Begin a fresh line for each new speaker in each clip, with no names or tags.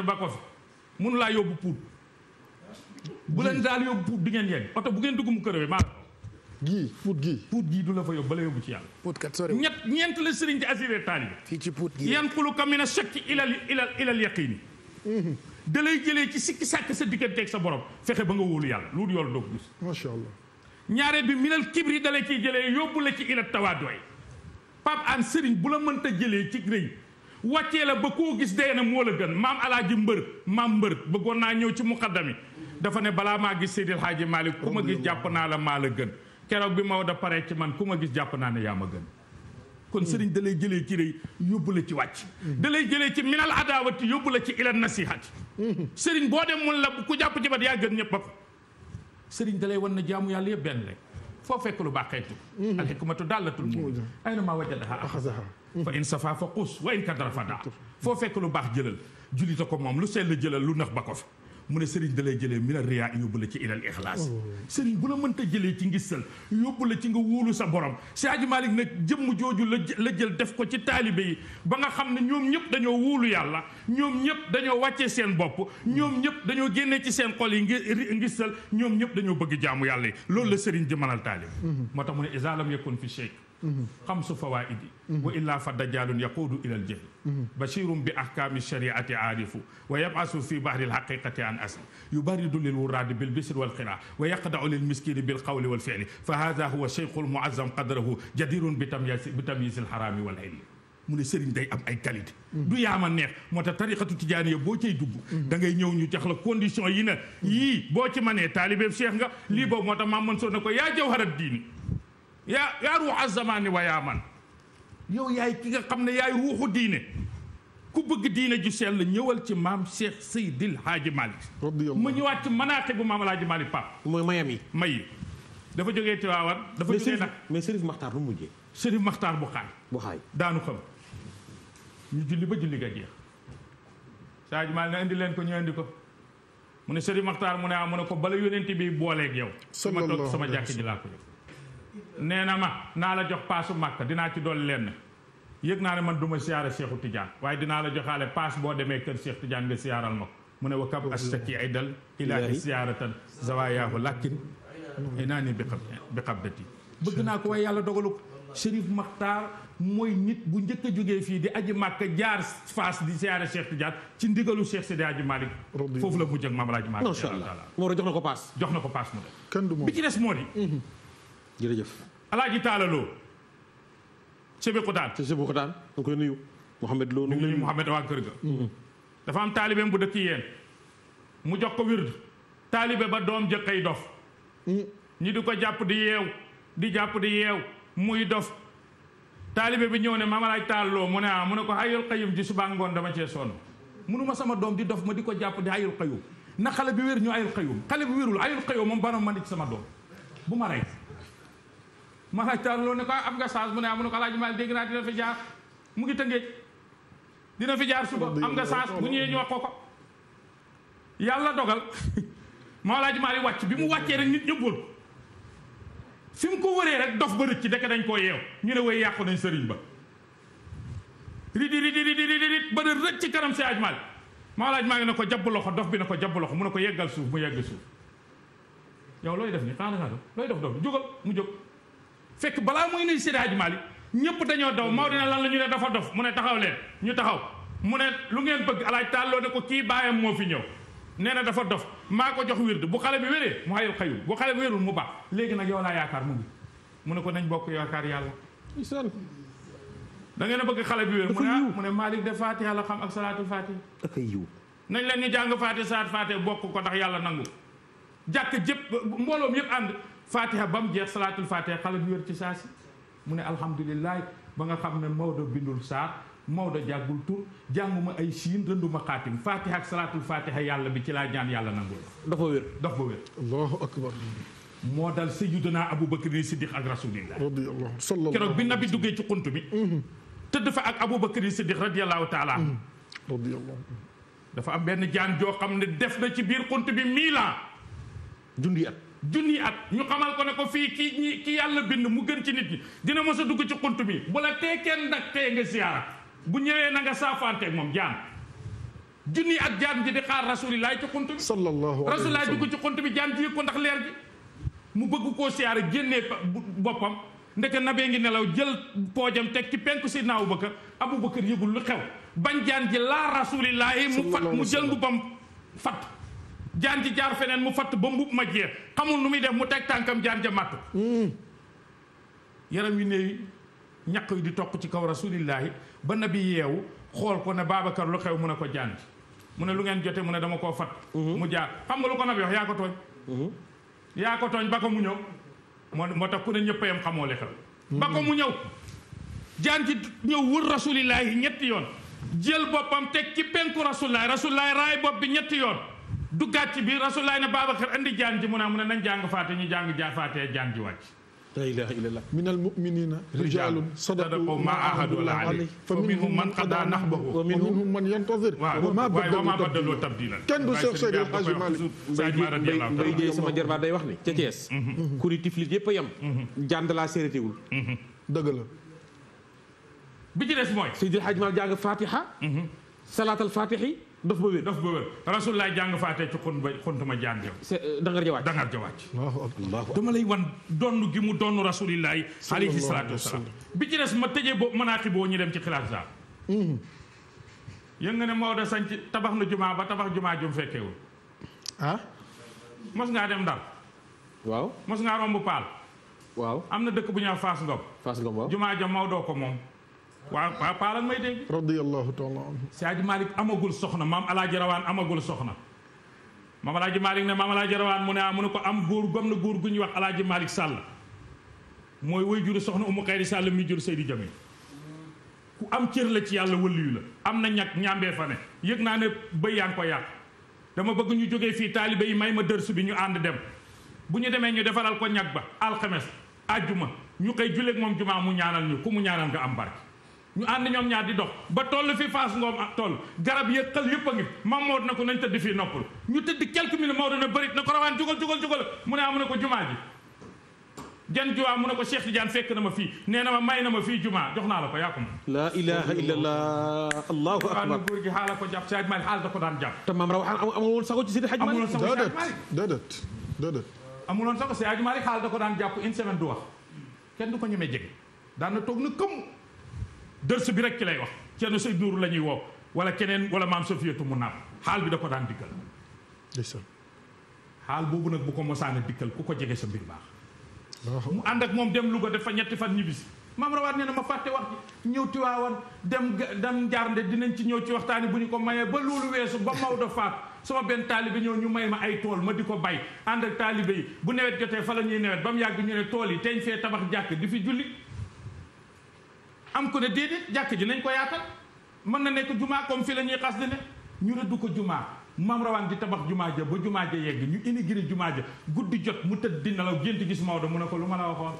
ba ko fi mënu laa yóbbu puut bu leen daal yóbbu puut di ngeen yegg oto bu ngeen dugg mu kërëwe maa
gii puut gii
du la fa yóbbu bala yóbbu ci yàlla
puut kat sori
ñeent la sëriñ di assuré taalibe
fii ci puut gii
yan xulu ka mina shakki ilal yaqiini da lay jëlee ci sikki sàkk sa digganteeg sa borom fexe ba nga wóolu yàlla loolu yoolu doog gis
macha allah
ñaareel bi minal kibri da lay ciy jëlee yóbbu la ci ila tawaadooy Pape Hann sëriñ bu la mënta jëlee ci rëy wàccee la ba koo gis dee na moo la gën maam alaaji maam mbër bëggoon naa ñëw ci muqaddami dafa ne balaa maa gis Seydil Hadji Malick ku ma gis jàpp naa la maa la gën keroog bi Maodo pare ci man ku ma gis jàpp naa ne yaa ma gën kon sëriñ da lay jëlee ci rëy yóbbu la ci wàcc da lay jëlee ci minal adawati yóbbu la ci ila nasihati sëriñ boo dem mun la ku jàpp ci bat yaa gën ñëpp ba ko sëriñ da lay wan na jaamu yàlla yëpp benn rek foo fekk lu baax xeetu al hikmatu dallatul mu'min ayna maa wajadaha axazaha fa in safa fa qus wa in kadara fa daa foo fekk lu baax jëlal julita ko moom lu sell jëlal lu nax ba ko fi mu ne sëriñ da lay jëlee mina riyaa yóbbu la ci ilal ixlaas sëriñ bu la mënta jëlee ci ngistal yóbbu la ci nga wóolu sa borom si Hadji Malick nag jëmm jooju la jël def ko ci taalibe yi ba nga xam ne ñoom ñëpp dañoo wóolu yàlla ñoom ñëpp dañoo wàccee seen bopp ñoom ñëpp dañoo génnee ci seen xol yi ngistal ñoom ñëpp dañoo bëgg jaamu yàlla yi loolu la sëriñ di mënal taalibe moo tax mu ne iza lam yakun fi shay xamsu fawaidi wa illa fa dajjalun yaquudu ila al jahl bashirun bi ahkami shariati aarifu wa yabasu fi bahri alhaqiqati an asli yubaridu lil wuradi bil bisri wal xira wa yaqdau lil miskini bil qawli wal fi'li fa hada huwa cheikhu almuazzam qadrahu jadirun bi tamyiz alharami wal hilli mu ne sëriñ day am ay qualité du yaama neex moo tax tariqatu tijaaniya boo cay dugg da ngay ñëw ñu jox la condition yi ne yii boo ci manee taalibeeb cheikh nga lii boobu moo tax maam Mansour ne ko yaa jawharat diini yaa ruuxa zamani wa yaa man yow yaay ki nga xam ne yaay ruuxu diine ku bëgg diine ju sell ñëwal ci maam Cheikh Seydil Hadji Malick mu ñëwaat ci manaate bu maam Alaaji Malick Pape
mooy mayam yi
may dafa jógee Tiwaawan dafa jógee nag
mais Chérif Makhtar lu mujjee
Chérif Makhtar bu xaay daanu xam ñu julli ba julli ga jeex Hadji Malick na indi leen ko ñu indi ko mu ne Chérif Makhtar mu ne mu ne ko bala yónent bi booleeg yow sama toog sama jàkk ji laa ko jox nee na ma naa la jox paasu Màkka dinaa ci dolli leen yëg naa ne man du ma siyaara Cheikhu Tidiane waaye dinaa la joxaale paas boo demee kër Cheikh Tidiane nga siyaaral ma ko mu ne wa kab astaki ay dal ilaahi siyaaratan zawayaahu lakin inaani bi qabdati bëgg naa ko waaye yàlla dogalu ko Chérif Makhtar mooy nit bu njëkk a jógee fii di aji Màkka jaar Faas di siyaara Cheikh Tidiane ci ndigalu Cheikh Seydi Hadji Malick foofu la mujj ak Maam Alaaji Malick
macha allah moo jox na ko paas
mu dem bi ci des moo di
jërëjëf
Alaaji Taalaloo Sébikotane
da koy nuyu Mouhamed Lo
nuyu Mouhamed waa kër ga dafa am taalibeem bu dëkk yéen mu jox ko wird taalibe ba doom jëkkay dof ñi di ko jàpp di yeew muy dof taalibe bi ñëw ne Maam Alaaji Taalaloo mu ne mu ne ko Hayyul Qayyum ji suba ngoon dama cee sonn munuma sama doom di dof ma di ko jàpp di Hayyul Qayyum na xale bi wér ñu Hayyul Qayyum xale bi wérul Hayyul Qayyum moom bana ma nit sama doom bu ma rey ma laaj Taalaloo ne ko am nga chance mu ne ko Alaaji Maalik dégg naa dina fi jaar mu ngi Tëngéej dina fi jaar suba am nga chance bu ñëwee ñu wax ko yàlla dogal ma Alaaji Maalik wàcc bi mu wàccee rek nit ñëppul fi mu ko wëree rek dof ba rëcc dekk dañ koo yeew ñu ne way yàqu nañ sëriñ ba ridi ba da rëcc ci kanam si Alaaji Maalik ma Alaaji Maalik ne ko jabb loxo dof bi ne ko jabb loxo mu ne ko yeggal suuf mu yegg suuf yow looy def ni xanaa looy def jógal mu jóg fekk balaa muy nuyu Seydi Hadji Malick ñëpp dañoo daw Maodo ne lan la ñu ne dafa dof mu ne taxaw leen ñu taxaw mu ne lu ngeen bëgg Alaaji Taalaloo ne ko kii baayam moo fi ñëw nee na dafa dof maa ko jox wird bu xale bi wéree mu Hayyul Qayyum bu xale bi wérul mu baax léegi nag yow laa yaakaar mu ngi mu ne ko nañ bokk yaakaar yàlla da ngeen a bëgg xale bi wér mu ne Malick de Fatiha la xam ak salaatul Fatiha
dafay yiw
nañ leen ñu jàng Fatiha salaat Fatiha bokk ko ndax yàlla nangu jàkk jëpp mbooloom yëpp ànd Fatiha ba mu jeex salaatul Fatiha xale bi wér ci saa si mu ne alhamdulilah ba nga xam ne Maodo bindul saar Maodo jàggul tur jànguma ay siin rënduma xaatim Fatiha ak salaatul Fatiha yàlla bi ci laa ñaan yàlla nangul
dafa wér
dox ba wér
allahu akbar
moo dal sayyiduna Abubakar Siddiq ak rasulillah keroog bi nabi duggee ci xunt bi tëdd fa ak Abubakar Siddiq radiyallahu taala dafa am benn jaan joo xam ne def na ci biir xunt bi 1000 ans junni at ñu xamal ko ne ko fii ki yàlla bind mu gën ci nit ñi dina mës a dugg ci xunt bi bu la tee kenn nag tee nga siyaara bu ñëwee na nga saafanteeg moom jaan junni ak jaan ji di xaar rasulillahi ci xunt bi
sallallahu alayhi wa
rasulillahi
sallam.
dugg ci xunt bi jaan ji yëg ko ndax leer gi mu bëgg koo siyaare génnee boppam ndeke nabee ngi nelaw jël poojam teg ci penku sidna Abubakar Abubakar yëgul lu xew bañ jaan ji laa rasulillahi mu fat mu jël mbubbam fat jaan ji jaar feneen mu fatt ba mbub ma jeex xamul nu muy def mu teg tànkam jaan ja màtt yaram wi ne ñaq yi di toq ci kaw rasulillahi ba nabi yeewu xool ko ne Babacar lu xew mu ne ko jaan ji mu ne lu ngeen jote mu ne dama koo fat mu jaar xam nga lu ko nabi wax yaa ko tooñ yaa ko tooñ ba ko mu ñëw moo tax ku ne ñëpp yam xamoo li xew ba ko mu ñëw jaan ji ñëw wër rasulillahi ñetti yoon jël boppam teg ci penku rasulillahi raay bopp bi ñetti yoon duggaat ci biir rasulillahi ne Babacar andi jaan ji mu ne nañ jàng faate ñu jàng faate jaan ji wàcc
la ilaha illallah
min almuminina rijalun sadaqu ma ahadullah alayhi fa minhum man qada nahbahu wa minhum man yantazir wa ma baddalu tabdila kenn du Cheikh Seydi El Hadji Malick
Mbaye Dieye sama jarbaat day wax ni ca Thiès kuri tiflit yëpp a yem jaan da laa séerétiwul
dëgg la
bi ci des mooy
Seydi El Hadji Malick jàng fatiha salaatal fatihi daf ba wér
rasulullah jàng faate ci xuntuma jaan jëm
dangar ja wàcc
dama lay wan donn gi mu donn rasulillahi alayhi salaatu wasalaam bi ci des ma tëjee boobu manaaxi boo ñu dem ci xilaas sa yëg nga ne Maodo sanc tabax na jumaa ba tabax jumaa jum fekkeewul mos ngaa dem Ndar
waaw
mos ngaa romb Paal
waaw
am na dëkk bu ñuy wax Fass Ngom
waaw
jumaa ja Maodo ko moom waaw Paal ak may dégg
radiyallahu taala anhu
Si Hadji Malick amagul soxna maam Alaaji Rawaan amagul soxna maam Alaaji Malick ne maam Alaaji Rawaan mu ne ko am góor gom na góor gu ñuy wax Alaaji Malick Sall mooy way juru soxna Umu Xayri Sall mi jur Seydi Jamil ku am cër la ci yàlla wëliyu la am na ñag ñàmbee fa ne yëg naa ne bëy yaa ngi ko yàq dama bëgg ñu jógee fii taalibe yi may ma dërsu bi ñu ànd dem bu ñu demee ñu defaral ko ñag ba alxames àjjuma ñu koy julleeg moom jumaa mu ñaanal ñu ku mu ñaanal nga am barke ñu ànd ñoom ñaar di dox ba toll fi Fass Ngom ak toll garab yëpp xel yëpp a ngi mam Maodo na ko nañ tëdd fii noppal ñu tëdd quelques minutes Maodo na bërit na ko rawaan jugal mu ne mu ne ko jumaa ji jan jumaa mu ne ko Cheikh Tidiane fekk na ma fii nee na ma may na ma fii jumaa jox naa la ko yaa ko moom
la ilaha illallah allahu akbar
góor gi xaala ko jàpp Seydi Malick xaal da ko daan jàpp
te maam rawaxaan amuloon sago ci Seydi Hadji Malick
déedéet
amuloon sago Seydi Hadji Malick xaal da ko daan jàpp une semaine du wax kenn du ko ñemee jege daan na toog na këm dërs bi rek ci lay wax Ceerno Seydou Nourou la ñuy woo wala keneen wala maam Sofiyatu mu naat xaal bi da ko daan dikkal xaal boobu nag bu ko mosaana dikkal ku ko jege sa mbir baax mu ànd ak moom dem Louga dafa ñetti fan ñibbisi maam rawaat nee na ma fàtte wax ji ñëw Tiwaawan dem Njaarnde dinañ ci ñëw ci waxtaani bu ñu ko mayee ba loolu weesu ba Maodo faat sama benn taalibe ñëw ñu may ma ay tool ma di ko bay ànd ak taalibe yi bu nawet jotee fa la ñuy nawet ba mu yàgg ñu ne tool yi teñ fee tabax jàkk di fi julli am ko ne déedéet jàkk ji nañ ko yaatal mën na nekk jumaa comme fii la ñuy xas di ne ñu rëdd ko jumaa maam rawaan di tabax jumaa ja ba jumaa ja yegg ñu inauguré jumaa ja guddi jot mu tëdd di nelaw gént gis Maodo mu ne ko lu ma la waxoon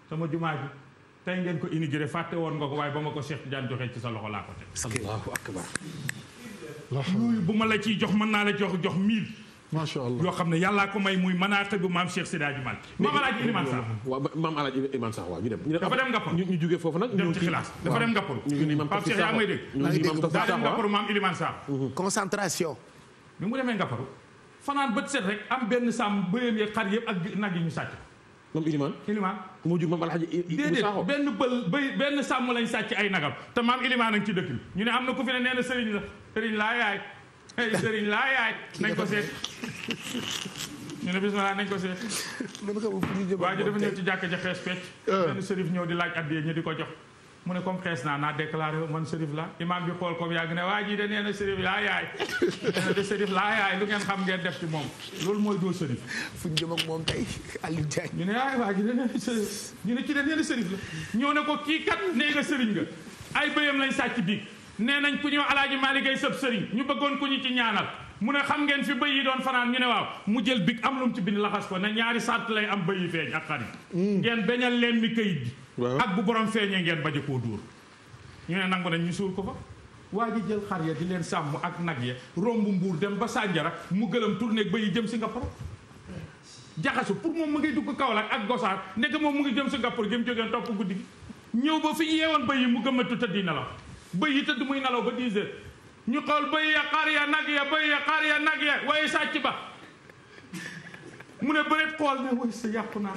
sama jumaa ji tey ngeen ko inauguré fàtte woon nga ko waaye ba ma ko Cheikh Tidiane joxee ci sa loxo laa ko teg
allahu akbar
yooyu bu ma la ciy jox mën naa la jox 1000
macha allah
yoo xam ne yàllaa ko may muy manaaxib bu maam Cheikh Seydi Hadji Malick maam Alaaji Ilimaan Sarr
waaw maam Alaaji Ilimaan Sarr waaw ñu dem
dafa dem Ngappal
ñu jógee foofu nag
dem ci xilaas dafa dem Ngappal Pape Cheikh yaa may dégg daa dem Ngappal maam Ilimaan Sarr
concentration
bi mu demee Ngappal fanaan bët set rek am benn sàmm bëyam yeeg xar yëpp ak nag yi ñu sàcc
moom Ilimaan moo jur maam Alaaji
déedéet benn sàmm lañ sàcc ay nagam te maam Ilimaan a ngi ci dëkk bi ñu ne am na ku fi ne nee na sëriñ laa yaay sëriñ laa yaay nañ ko seet ñu ne bismillah nañ ko seet waa ji dafa ñëw ci jàkka ja xees pecc benn sërif ñëw di laaj addiye ñu di ko jox mu ne comme xees naa déclaré man sërif la imam bi xool comme yàgg ne waa ji de nee na sërif laa yaay nee na de sërif laa yaay lu ngeen xam ngeen def ci moom loolu mooy doo sërif
fuñ jëm ak moom tey Aliou Diagne
ñu ne yaay waa ji de nee na sërif ñu ne ci de nee na sërif la ñëw ne ko kii kat nee nga sëriñ nga ay bëyam lañ sàcc biig nee nañ ku ñëw Alaaji Malick Gaye sëb sëriñ ñu bëggoon ku ñu ci ñaanal mu ne xam ngeen fi bëy yi doon fanaan ñu ne waaw mu jël big am lu mu ci bind laxas ko ne ñaari sart lay am bëy yi feeñ ak xarit ngeen beñal leen mi kayit gi ak bu borom feeñee ngeen baje koo dóor ñu ne nangu nañ ñu suul ko fa waa ji jël xar ya di leen sàmm ak nag ya romb Mbuur dem ba Sànjara mu gëlëm tourné bëy yi jëm Singapour jaxasu pour moom mu ngi dugg Kaolack ak Gosaar ndeke moom mu ngi jëm Singapour gi mu jógeen topp guddi gi ñëw ba fi ñu yeewoon bëy yi mu gëmmatu tëddi nelaw bëy yi tëdd muy nelaw ba 10 heures ñu xool bëy ya xar ya nag ya bëy ya xar ya nag ya waaye sàcc ba mu ne bëreet xool ne way sa yàqu naa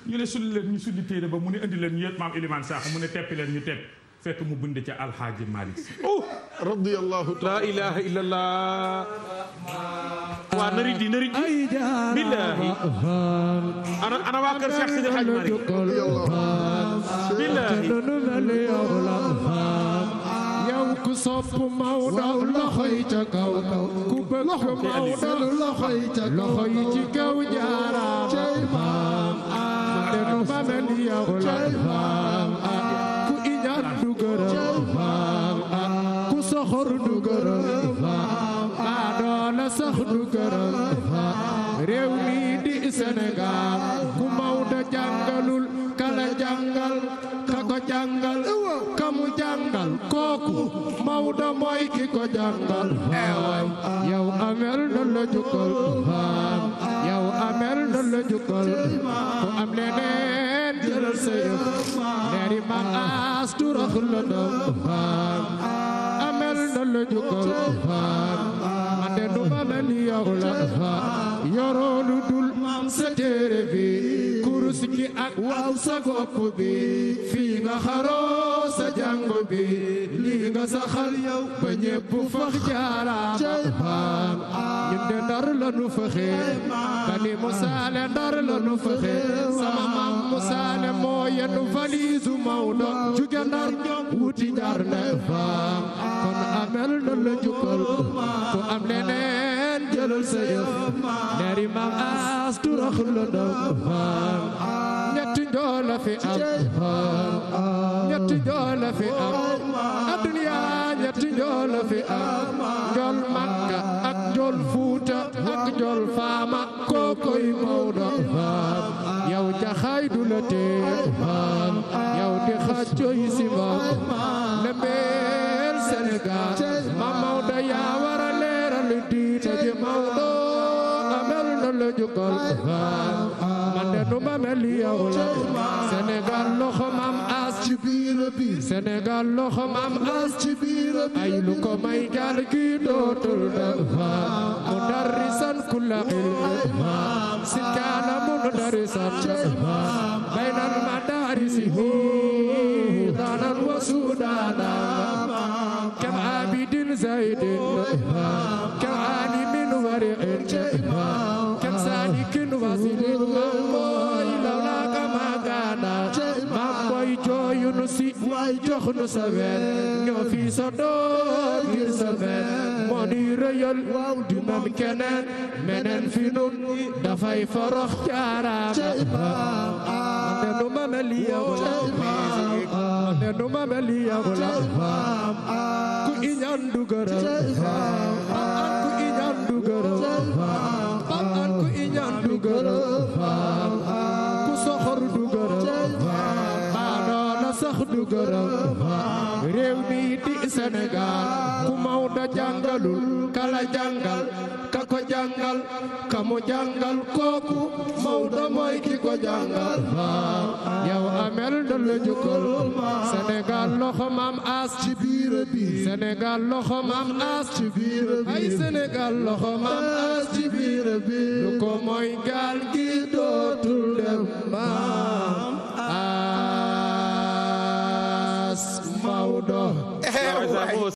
ñu ne sulli leen ñu sulli téere ba mu ne indi leen ñu yët maam Ilimaan Sakho mu ne teppi leen ñu tepp fekk mu bind ca Alxaaji Malick Si
radiyallahu
la ilaha illallah waa nari di billahi ana waa kër Cheikh Sidi Hadj Malick billahi
yow ku sopp Maodo loxo yi ca kaw ku bëgg Maodo loxo yi ca kaw loxo yi ci kaw jaaraam denu ma mel yow la ku iñaan du gërëm ku soxor du gërëm doona sax du gërëm réew mi di Sénégal ku Maodo jàngalul kala jàngal ka ko jàngal ka mu jàngal kooku Maodo mooy ki ko jàngal yow amel na la jukkal yow amel na la jukkal ku am leneen jëlal sa yëf leeri ma aas du rax la doom amel na la jukkal man de du ma mel yow la yoroo lu dul sa téere bi kurus gi ak waaw sa gopp bi fii nga xaroo sa jàngo bi lii nga saxal yow ba ñépp fax jaaraam ñun de Ndar la nu faxee bani musaale Ndar la nu faxee sama maam musaale moo yenu valisu Maodo jóge Ndar wuti Ndar ne faam kon amel na la jukkal ku am leneen jëlal sa yëf leeri maam aas turax la daw faam ñetti njoola fi am ñetti njoola fi am adduniya ñetti njoola fi am njool Makka ak njool Fuuta ak njool Faama kookoy Maodo faam yow jaxaay du la tee faam yow di xàccoy si moom lembeel Sénégal ma Maodo yaa war a leeral diine ji Maodo amel na la jukkal faam man de nu ma mel yow la Sénégal loxo maam as ci biir Sénégal loxo maam as ci biir ay lu ko may gaal gi dootul dem faam mudarrisan kulla ilmi si kaana mudarrisan baynal madarisi danan wa sudana kam abidin zaidin kam alimin wari'in kam salikin wasilin mooy lawla kama gana maam boy jooyunu si waay jox nu sa ween ñoo fi sa doon ngir sa ween moo di rëyal di mem keneen meneen fi nun dafay forox jaaraama de nu ma mel yow la de nu ma mel yow la ku iñaan du gërëm ku iñaan du gërëm ku iñaan du gërëm ku soxor du gërëm doona sax du gërëm réew mi di Sénégal ku Maodo jàngalul kala jàngal ka ko jàngal ka mu jàngal kooku Maodo mooy ki ko jàngal yow amel na la jukkal Sénégal loxo maam as ci biir bi Sénégal loxo maam as ci biir bi ay Sénégal loxo maam as ci biir bi lu ko mooy gaal gi dootul dem maam as Maodo